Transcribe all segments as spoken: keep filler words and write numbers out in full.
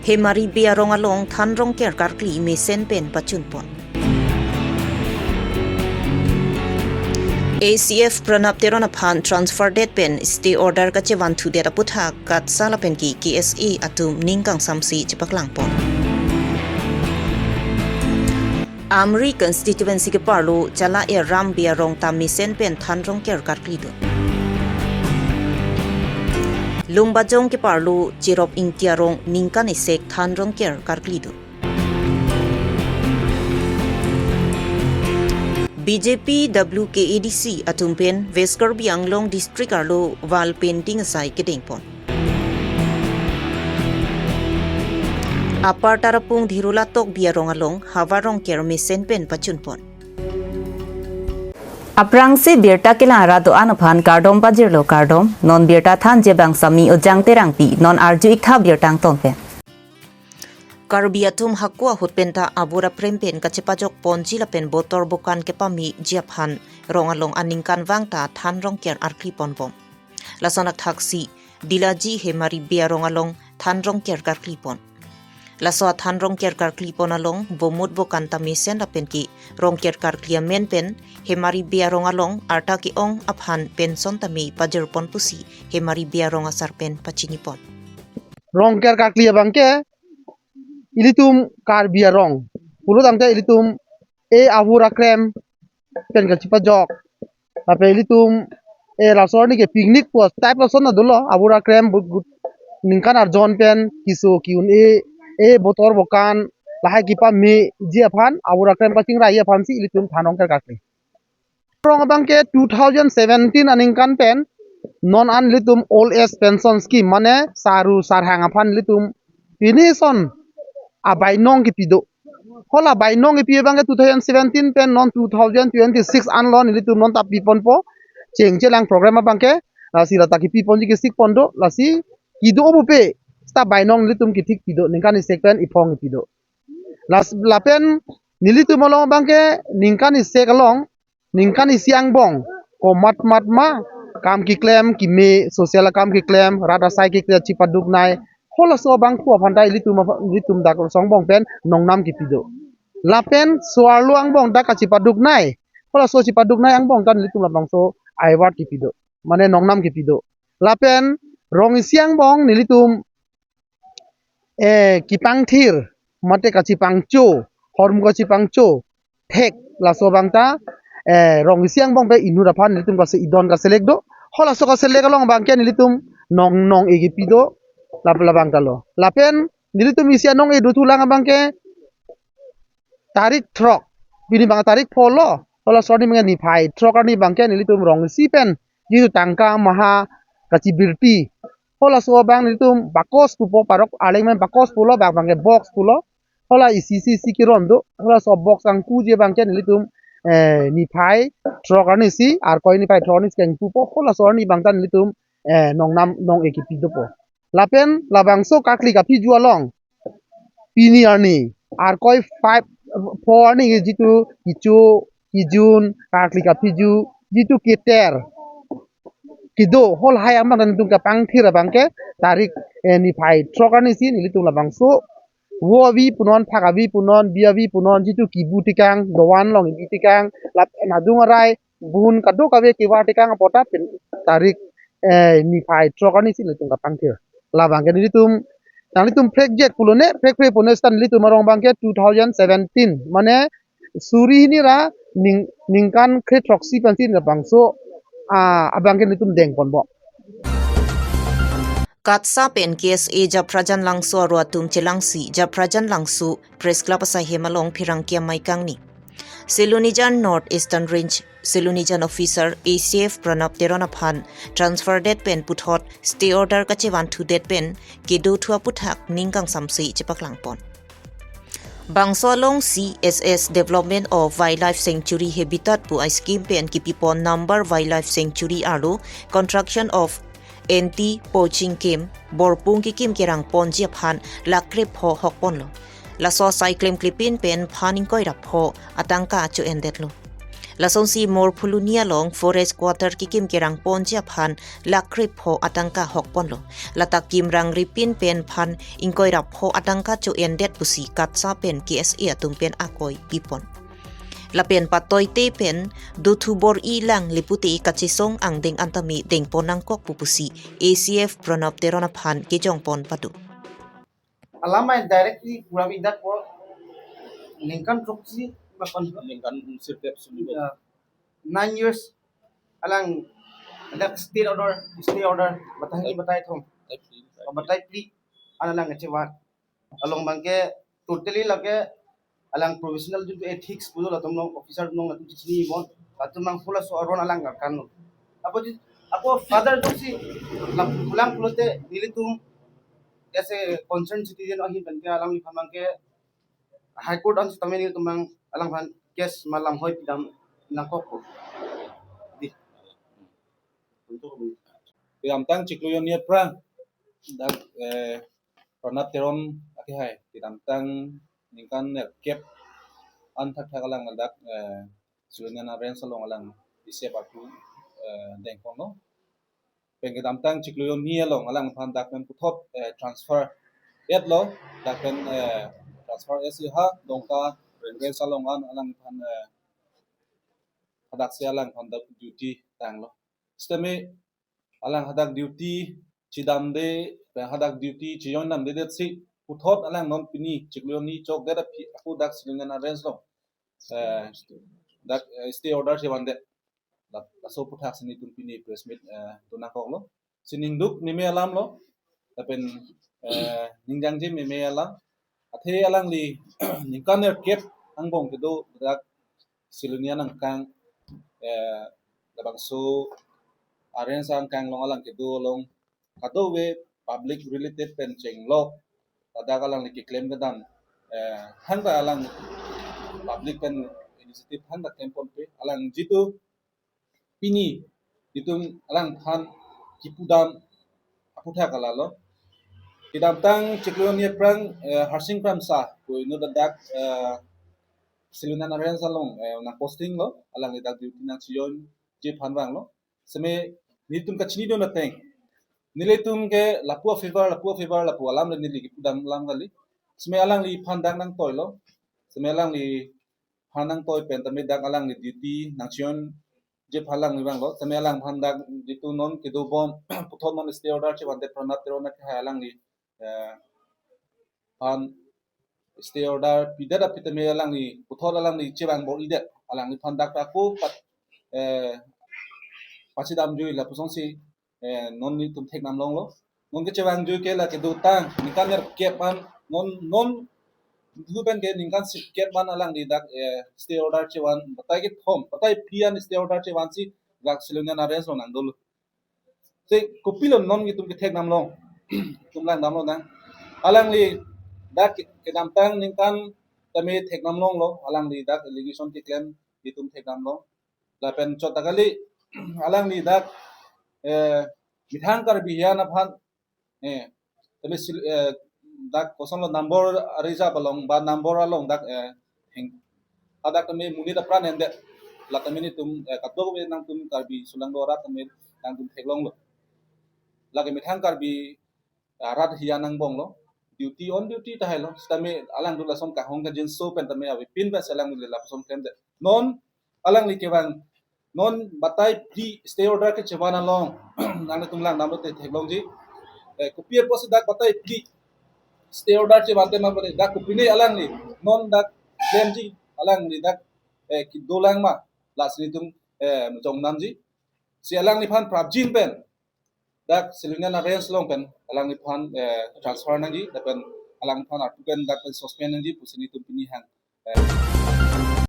Hemari Bey arong along than Rongker karkli mesen pen pachunpon. A C F Pranab Teron aphan transfer det pen stay order kachevan thudet aputhak KATSA lapen ke K S A atum ning kangsamse chepaklangpon. Amri constituency keparlo Chala-er Ram Bey arong ta mesen pen than Rongker karklidun. Lumbajong keparlo Cherop Ingti arong ningkan isek than Rongker karklidun. B J P W K A D C atum pen West Karbi Anglong district arlo wall painting asai kedengpon. Upper Tarapung Dhirula Tokbi arong along havar Rongker mesen pen pachunpon. Aphrangsi birta kelang ra do-an aphan kardom pajirlo kardom, non birta thanji abang Sami Ojang Terangpi, non arju-ik tha birta angton pen. Karbi atum hako ahut penta abur aprem pen kachepajokponji lapen botor bokan kepamiji aphan rong along aningkanvang ta than Rongker arkliponbom. Lason athaksi Dilaji Hemari Bey arong along than Rongker karklipon. Laso athan Rongker karklipon along bomut bokan ta mesen lapen ke Rongker karkli amen pen Hemari Bey arong along arta ke-ong aphan pension tame pajirpon pusi Hemari Bey arong asar pen pachinipon. Rongker karkli abang ke ilitum Karbi arong pulo tangte ilitum e abur aprem pen kachepajok. Lapen ilitum e laso arni ke picnic pu type lason na dolo, abur aprem but, but ningkan arjon pen keso ke-un-e, e botor bokan lahai kepameji aphan, abur aprem kachingraiye aphansi ilitum than Rongker karkli. Rong abang ke two thousand seventeen aningkan pen non an ilitum old age pension scheme, mane saru sarhang aphan ilitum pension abainong kepi do. Hala bainong kepi abang ke two thousand seventeen pen non two thousand twenty-six anlo nelitum non ta piponpo. Chengchelang program abang ke, ah, si lata kepiponji kesikpon do, lasi kedo pupe seta bainong nelitum kethik pi do, ningkan isek pen iphong kepi do. Las, lapen nelitum along abang ke ningkan isek along, ningkan isi angbong komatmat ma kam keklem, keme social akam keklem, rat asai keklem, chepaduknei, halaso abang pu aphan ta ilitum aphan, ilitum dak asong angbong pen nongnam kepi do. Lapen so-arlo angbong ta kachepaduknei, halaso chepaduknei angbong ta nelitum labangso award kepi do, mane nongnam kepi do. Lapen rong isi angbong nelitum, eh, kepangthir, mate kachepangcho, hormu kachepangcho thek, laso abang ta, eh, rong isi angbong pen inut aphan nelitum kase idon kaselek do. Halaso kaselek along abang ke nelitum nong, nong-e kepi do, lap, labang ta lo. Lapen nelitum isi anong-e dothulang abang ke tarik throk, pini abang tarik pho lo, halaso arni abang ke niphai throk arni abang ke nelitum rong isi pen jitu tangka maha kachebirti, halaso abang nelitum bakos pupo, parok arleng pen bakos pulo, abang abang ke box pulo. Hala isi isi isi keron do, halaso box angkuji abang ke nelitum, eh, niphai throk arni si, Arkoi niphai throk arni si kengpupo, halaso arni abang ta nelitum, eh, nongnam nong-e kepi dopo. Lapen labangso karkli kaphiju along pini arni, Arkoi five, four arni jitu kecho, kejun, karkli kaphiju, jitu keter kedo, halahai abang nelitum kapangthir abang ke tarik, eh, niphai throk arni si nelitum labangso vo avi punon, phak avi punon, bi avi punon, jitu kebu tekang, dovan along kebi tekang, lapen adung arai, bun kadokave kevar tekang apot ta pini tarik, eh, niphai throk arni si nelitum kapangthir. Labang ke nelitum, nanglitum phrekjek pulo ne, phrekpre pulo ne seta nelitum arong abang ke two thousand seventeen, mane suri hini ra ning, ningkan kre throksi pensi labangso, ah, abang ke nelitum dengponbom. KATSA pen K S A Japrajan Langso arlo atum chelangsi Japrajan Langso Press Club asaihem along pherangke amei kangni. Silonijan North Eastern Range Silonijan Officer A C F Pranab Teron aphan transfer det pen puthot stay order kachevan thudet pen kedo thu aputhak ning kangsamse chepaklangpon. Bangso alongsi S S Development of Wildlife Sanctuary Habitat pu a-scheme pen kepipon Nambar Wildlife Sanctuary arlo construction of anti poaching camp Borpung kekim kerangponji aphan lakh krepho hokponlo. Laso asai klemklepin pen phan ingkoi ra pho atangka cho-endetlo. Lasonsi Morphuloni along forest quarter kekim kerang ponji aphan lakh krepho atangka hokponlo. Ladak Kimrang Ripin pen aphan ingkoi ra pho atangka cho-endet pusi KATSA pen K S A atum pen akoi pipon. Lapen patoite pen dothu bor-i lang le pute kachesong angdeng an tame dengpon nangkok pu pusi A C F Pranab Teron aphan kejongpon pado. Alam mai directly pura bidak po ningkan throksi bahkan ningkan sirtep sumit. Ya. Nine years alang, adak stay order, stay order, batai hini, batai thom, batai phli, batai phli, an alang kacheva. Along abangke totally lake alang professional jun ethics pulo, latum along officer along latum chini bon, latum mang pula so aron alang kan. Apo di, apo father tu si lam pulang pulote nelitum as a concerned citizen ahin abangke alangliphan abangke High Court an sitame nelitum abang alangphan case malam hoi pidam nangkok ko. Di. Kedamtang chiklo hini aphrang dak, eh, Pranab Teron akehai kedamtang ningkan nerkep an thakthak alang dak, eh, Siloniana Range along alang isep atu, eh, dengpon lo. Pen kedamtang chiklo hini along alangphan dak pen puthot, eh, transfer etlo, dak pen, eh, transfer etsi ha Dongka Range along an alangphan, eh, hadak si alangphan dak duty tanglo. Sitame alang hadak duty chedamde, pen hadak duty chejoin damdedetsi puthot alang non pini chiklo hini chokdet aphi ako dak Siloniana Range along, eh, dak, eh, stay order chevandet. Lap-, laso aputhak si nelitum pini press meet, eh, dun nangkoklo. Si ningduk meme alam lo. Lapen, eh, ningjangje meme alam. Athe alangli ningkan nerkep angbong kedo dak Silonia nangkang, eh, labangso a-range angkang along alang kedo along kadokave public related pen chenglok, ladak alangli keklem kedam, eh, thangta alang public pen initiative thangta klem ponpe, alang jitu pini itum alangphan kipudam aputhak alalo. Kedamtang chiklo hini aphrang, eh, Harsing Kramsa pu inut dak, eh, Siloniana Range along, eh, nang posting lo, alangli dak duty nangchejoinji aphan vanglo. Seme nelitum kachinidun ateng, nelitum ke lapu a-favor, lapu a-favor, lapu alam le neli kipudam alam kali. Seme alangliphan dak nangtoilo. Seme alangliphan nangtoi pen tame dak alangli duty nangchejoinji aphan alangli vanglo. Seme alangphan dak jitu non kedobom puthot non stay order chevandet Pranab Teron akehai alangli, eh, phan stay order pidet aphi tame alangli puthot alangli chevang bor-idet, alangliphan dak ako pat, eh, pachedamjui lapusonsi, eh, non nelitum thekdam longlo. Non kechevangjuike la kedotang ningkan nerkep an, non, non dulu pen ke ningkan sirkep an alangli dak, eh, stay order chevan, batai kethom, batai phli an stay order chevansi dak Siloniana Range along nangdolo. Si kopilo non itum kethekdam long, itum langdam lonang. Alangli dak kedamtang ningkan tame thekdam longlo, alangli dak allegation keklem itum thekdam long. Lapen chot ta kali, alangli dak, eh, methang Karbi hiyan aphan, eh, tame sil-, eh, dak kosonlo number reserve along ba number along dak, eh, heng, hadak tame monit apran endet. La tame nelitum, eh, kadokave nangtum Karbi sulang do arat tame nangtum theklonglo. Lake methang Karbi arat hiyan angbong lo, duty, on duty tahai lo, sitame alang dula som kahong kajinso pen tame avepin pen si alangli lapuson klemdet. Non alangli kevang, non batai phli stay order kechevan along nanglitum langdamlote theklongji. Eh, kopi apotsi dak batai phli stay order chevante ma pare, dak kopine alangli non dak klemji, alangli dak, eh, kedolang ma, lasi nelitum, eh, jongnamji. Si alangliphan prapjin pen dak Siloniana Range along pen alangliphan, eh, transfer nangji, lapen alangphan arpu pen dak pen suspend nangji pusi nelitum pini hang, eh.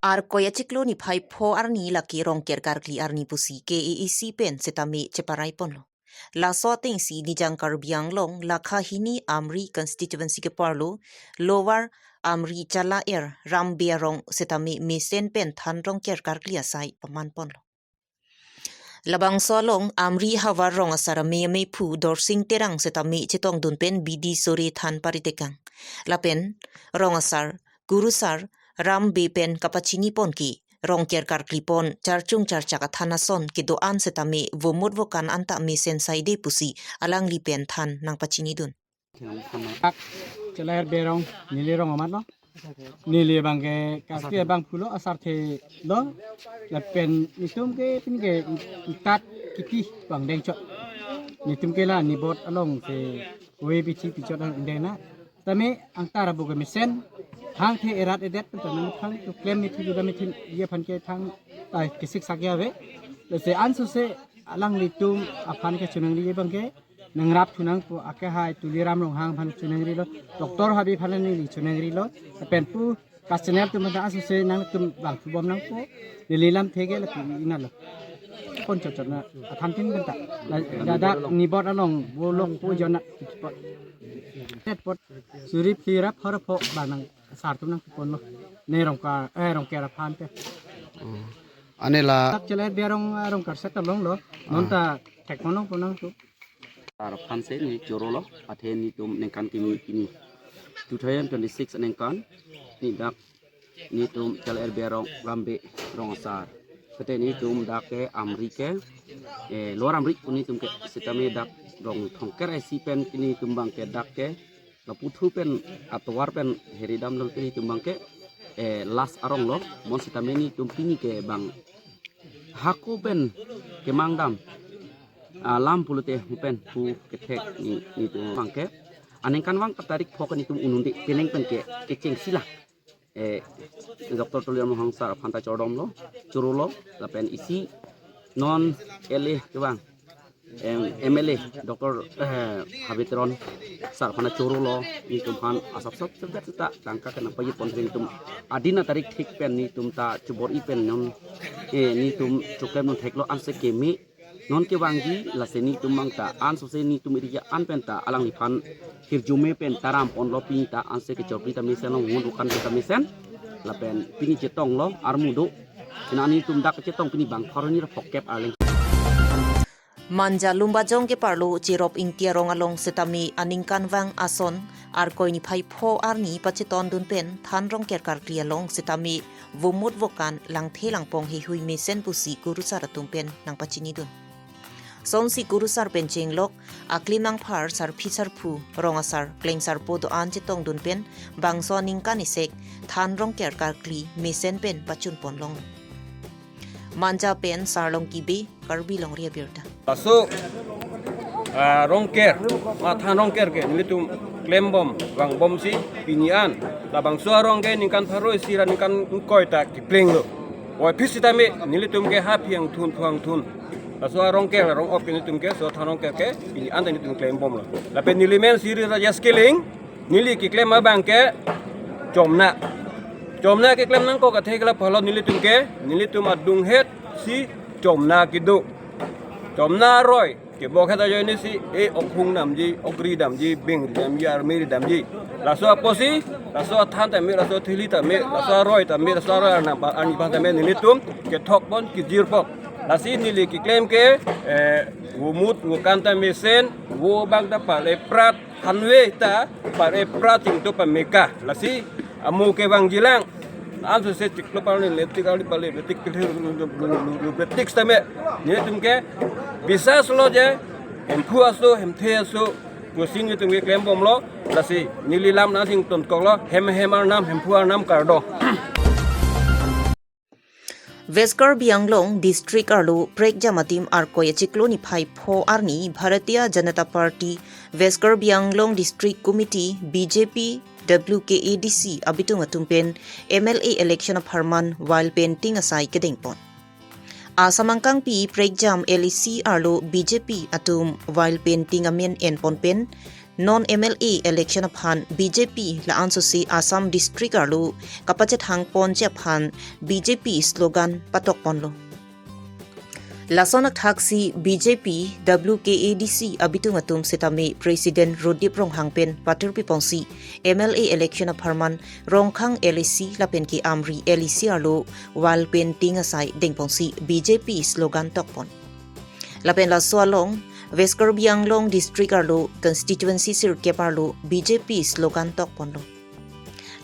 Arkoi achiklo niphai pho arni lake Rongker karkli arni pusi K A A C pen sitame cheparai ponlo. Laso atengsi Nijang Karbi Anglong lakha hini Amri constituency keparlo Lower Amri Chala Er Ram Bey arong sitame mesen pen than Rongker karkli asai paman ponlo. Labangso along Amri havar rong asar ame amephu Dorsing Terang sitame chetongdun pen bidi sore than paritekang. Lapen rong asar, kurusar Ram Bey pen kapachini ponke Rongker karkli pon charchung charchak athan ason kedo-an setame vomut vokan anta mesen saide pusi alangli pen than nangpachinidun. Ak Chalair Berong, neli rong amat lo. Neli abang ke karkli abang pulo asarthe lo. Lapen netum ke pini ke tat kipi bang dengchot. Netum ke la nibot along se koi pichi pichot ang deng na. Tame angtar abu ke mesen hangthe erat edet pen tanang phang to klem mithi juda mithi ye aphan ke thang tai kesik sakya ve. Lasi ansose alanglitum aphan ke chunangri abang ke nangrap thu nangpo, akehai Tuliram Ronghang aphan chunangri lo, Doctor Habe aphan neli chunangri lo, pen pu kas channel atum ta ansose nangtum bang thu bom nangpo, neli lamthe ke lapu ina lo. Pon chot chot na athan tin pen ta. La, dadak nibot along bolok po jona pot. Tet pot suri phli ra phar pho bang nang sar atum nangpon lo. Ne Rongker, eh, Rongker aphan te. Hmm. Ane la Dak Chalair Berong, eh, Rongker set along lo. Non ta thek monong ponang tu. Sar aphan si neli choro lo, athe netum ningkan kimi kimi two thousand twenty-six aningkan, ne dak netum Chalair Berong Rambe rong asar. Kete netum dak ke Amri ke, eh, Lower Amri pu netum ke, setame dak Rongker isi pen netum abang ke dak ke, lapu thu pen atovar pen heri dam dol ke netum abang ke, eh, last arong lo, mon setame netum pini ke bang hako pen kemang dam alam pulote hu pen pu kethek ne, netum abang ke. Aningkanvang katarik pho ke netum un-un-e penang pen ke kecheng sila. Eh, Doctor Tuliram Ronghang sar aphan ta chordom lo, choro lo, lapen isi non L A kevang, em, M L A Doctor, eh, Habe Teron sar aphan ta choro lo, netum aphan asap sap sap sap ta tangka kenang payi pon netum adin atarik thik pen netum ta chobor-i pen non, eh, netum choklem non thek lo anse keme non kevangji, lasi netum abang ta ansose netum area an pen ta alangliphan hirjume pen taram pon lo, pini ta anse kechokri ta mesen lo, ngun ukan ta mesen. Lapen pini chetong lo armu do. Pini netum dak chetong pini bang pharo ni ra phokep arleng. Manja Lumbajong keparlo Cherop Ingti arong along setame aningkanvang ason Arkoi niphai pho arni pachetondun pen than Rongker karkli along setame vomut vokan langthe langpong heihui mesen pusi kurusar atum pen nangpachinidun. Sonsi kurusar pen chenglok aklim nangphar sarpi sarpo, rong asar, kleng sarpo do-an chetongdun pen bangso aningkan isek than Rongker karkli mesen pen pachun pon long. Manja pen Sarlong Kibe, Karbi Longri Abirta. Laso, ah, Rongker, ma than Rongker ke nelitum klembom vangbomsi pini an labangso arong ke ningkan pharo isi ra ningkan ingkoi ta kepleng lo. Oi, phi sitame nelitum ke ha phi angthun phu angthun. Laso arong ke, arong op ke nelitum ke, so than Rongker ke pini an ta nelitum klembom lo. Lapen neli men Sri Rajesh Killing, neli keklem abang ke chomna. Chomna keklem nangkok athe ke la phalot nelitum ke, nelitum adunghet si chomna kedo. Chomna aroi kebokhet ajoine si, e okhung damji, okri damji, bengri damji, armeri damji. Laso apotsi, laso athan tame, laso thili tame, laso aroi tame, laso aroi arnam pa-, arni pa tame nelitum kethok pon, kejir pon. Lasi neli keklem ke, eh, vomut vokan ta mesen, vo abang ta pale prat, hanve ta pale prat ingto pameka. Lasi amo kevangji lang. Ansose chiklo pale letik ali pale letik pale letik tame. Netum ke biswas lo je, hemphu aso, hemthe aso, pusi netum ke klembom lo. Lasi neli lam nangsi ingtonkok lo, hem hem arnam, hemphu arnam kardom. West Karbi Anglong District arlo prekjam adim Arkoi achiklo niphai pho arni Bharatiya Janata Party West Karbi Anglong District Committee, B J P, W K A D C abitung atum pen M L A election apharman wall painting asai kedengpon. Asam angkangpi prekjam L A C arlo B J P atum wall painting amen enpon pen non M L A election aphan B J P la-an sosi Assam district arlo kapachethang ponji aphan B J P slogan patok ponlo. Lason athaksi B J P W K A D C abitung atum setame President Rodip Ronghang pen patur piponsi M L A election apharman Rongkhang L A C lapen ke Amri L A C arlo wall painting asai dengponsi B J P slogan tokpon. Lapen laso along West Karbi Anglong District arlo constituency sirkep arlo B J P slogan tokponlo.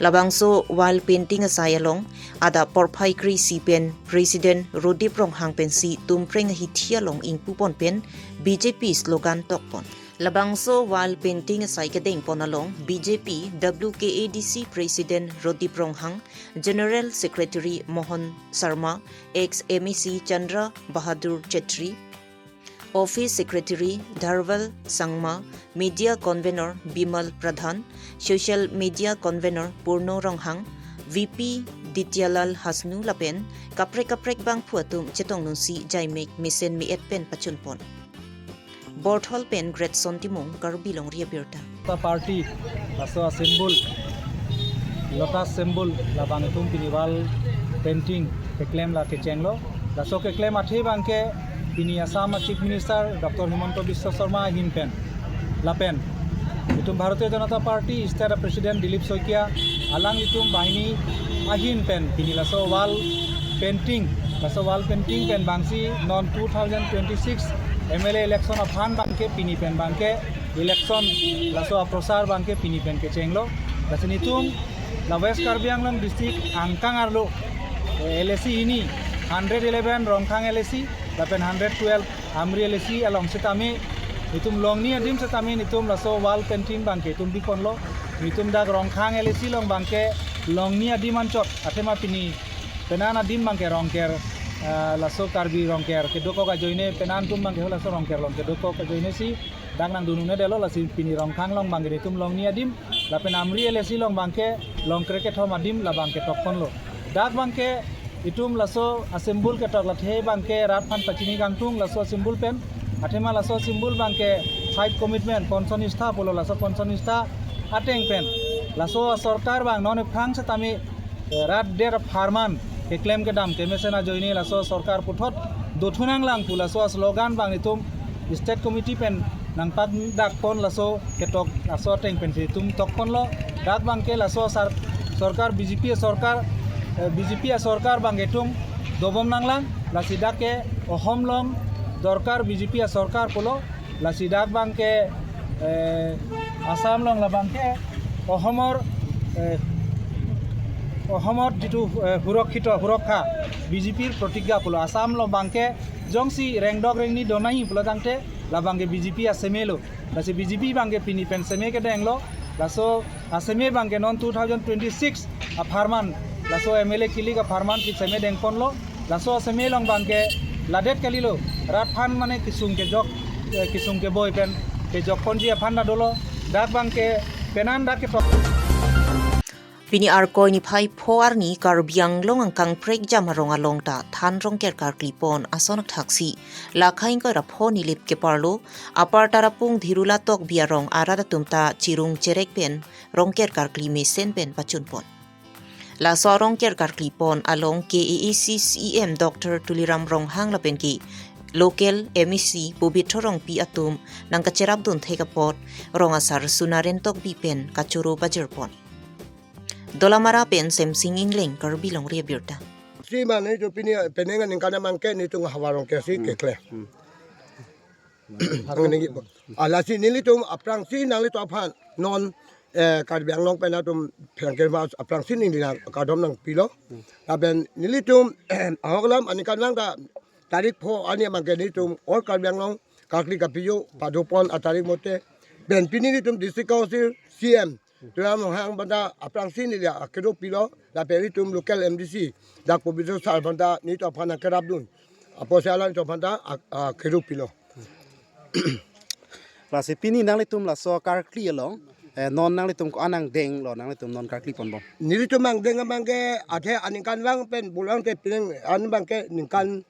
Labangso wall painting asai along adap porphai kre-isi pen President Rodip Ronghang pensi Tumpreng ahithi along ingpupon pen B J P slogan tokpon. Labangso wall painting asai kedengpon along B J P W K A D C President Rodip Ronghang, General Secretary Mohan Sharma, ex M A C Chandra Bahadur Chetri, Office Secretary Dharwal Sangma, Media Convener Bimal Pradhan, Social Media Convener Purno Ronghang, V P Dityalal Hasnu lapen kaprek kaprek bangphu atum chetongdunsi jaimek mesen me-et pen pachunpon. Borthol pen Greatson Timung, Karbi Longri Abirta. Party, laso a-symbol, lotus symbol, labang itum pini wall painting keklem la kechenglo. Laso keklem athe abangke pini Assam Chief Minister Doctor Himanta Biswa Sarma ahin pen, lapen itum Bharatiya Janata Party State President Dilip Saikia alanglitum banghini ahin pen pini laso wall painting, laso wall painting pen bangsi non two thousand twenty-six M L A election aphan abangke pini pen abangke election laso aprosar abangke pini pen kechenglo. Lasi netum la West Karbi Anglong district angkang arlo, eh, L A C hini, hundred eleven Rongkhang L A C lapen hundred twelve Amri L A C along setame, netum longni adim setame netum laso wall painting abangke itum biponlo. Netum dak Rongkhang L A C along abangke longni adim anchot, athema pini penan adim abangke Rongker, ah, laso Karbi Rongker kedokok ajoine, penan atum abangke laso Rongker along kedokok ajoine si dak nangdun un-edetlo. Lasi pini Rongkhang along abangke netum longni adim, lapen Amri L A C along abangke longkre kethom adim labangke tokponlo. Dak abangke itum laso a-symbol ketok la athe abangke rat aphan pachini kangtung laso a-symbol pen, athema laso a-symbol abangke five commitment, Panchnishtha pulo, laso Panchnishtha ateng pen laso sorkar abang non aphrang setame, eh, rat der apharman keklem kedam kemesen ajoine laso sorkar puthot dothu nanglang pu laso slogan abang itum State Committee pen nangpakdakpon laso ketok, laso ateng pensi itum tokponlo. Dak abangke laso sar-, sorkar B J P sorkar, eh, B J P sorkar abangke itum dobom nanglang, lasi dak ke Ahom along dorkar B J P sorkar pulo, lasi dak abangke, eh, Assam along labangke Ahomor, eh, Ahomor jitu, eh, hurokkhito, hurokha, B J P protigya pulo. Assam along abangke jongsi rengdok rengni do nangji pulo tangte labangke B J P aseme lo. Lasi B J P abangke pini pen seme kedenglo. Laso aseme abangke non two thousand twenty-six apharman, laso M L A kilik apharman si seme dengponlo. Laso aseme along abangke ladet kalilo, rat aphan mane kesung kejok, eh, kesung keboi pen kejokponji aphan ta dolo. Dak abangke penan dak ketok. Pini Arkoi niphai pho arni Karbi Anglong angkang prekjam arong along ta than rongker karklipon ason athaksi la khaingkoi ra pho Nilip keparlo apar Tarapung Dhirula Tokbi arong arat atum ta chirung cherek pen rongker karkli mesen pen pachunpon. Laso arongker karklipon along K A A C C E M Doctor Tuliram Ronghang lapen ke local M A C Pobitro Rongpi atum nangkacherapdun thek apot rong asar Sunaren Tokbi pen kachoro pajirpon. Dolamara pen Semsing Ingleng, Karbi Longri Abirta. Si mane jo pini penang aningkan abangke netum havar rongker si Hmm. kekle. Hmm. Ang ninggi. Alasi nelitum aphrangsi nanglitum aphan non, eh, Karbi Anglong pen atum pherangke mas aphrangsi neli nangkardom nangpilo. Hmm. Lapen nelitum ahok alam aningkan abang ta tarik pho arni abangke netum all Karbi Anglong karkli kapijo padopon atarik mote. Pen pini netum District Council C M Tuliram Ronghang aphan ta aphrangsi neli akedo pilo, lapen netum local M D C dak Pobitro sir aphan ta netum aphan akerapdun. Apotsi alanglitum aphan ta ak-, akedo pilo. Lasi pini nanglitum laso karkli along, eh, non nanglitum ko-an angdenglo nanglitum non karkliponbom? Nelitum angdeng abangke athe aningkan abang pen bulang te pining an abangke ningkan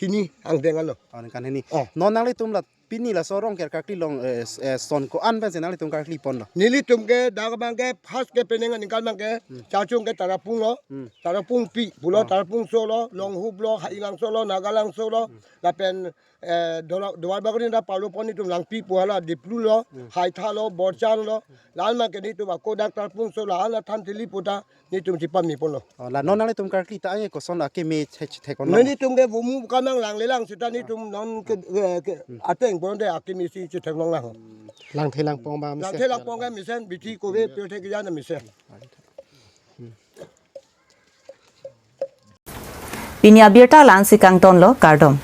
hini angdeng alo. Oh, ningkan hini. Oh. Non nanglitum la pini laso rongker karkli along, eh, s-, eh, son ko-an pensi nanglitum karkliponlo? Nelitum ke dak abangke first ke penang aningkan abangke Hmm. Chachung ke Tarapung lo, Hmm. Tarapung pi pulo, Oh. Tarapung solo, Longhup lo, Hailangso lo, Nagalangso lo, Hmm. lapen, eh, Dola-, Duarbagori ta parlopon netum Langpi pu hala Diplu lo, Hmm. Haitha lo, Borjan lo, la-an abangke netum ako dak Tarapung solo, la-an Thantili pu ta netum chipamiponlo. Oh, la non nanglitum karkli ta ange koson akeme che-, chethekon lo? Netum ke vomu kamang langlelang seta netum non ke, ke, ke Hmm. ateng bonde akeme si chetheknong lang. Langthe langpong ba mesen. Langthe langpong ke mesen, bithi kove pirthe kejan mesen. Pini abirta la-ansi kangtonlo, kardom.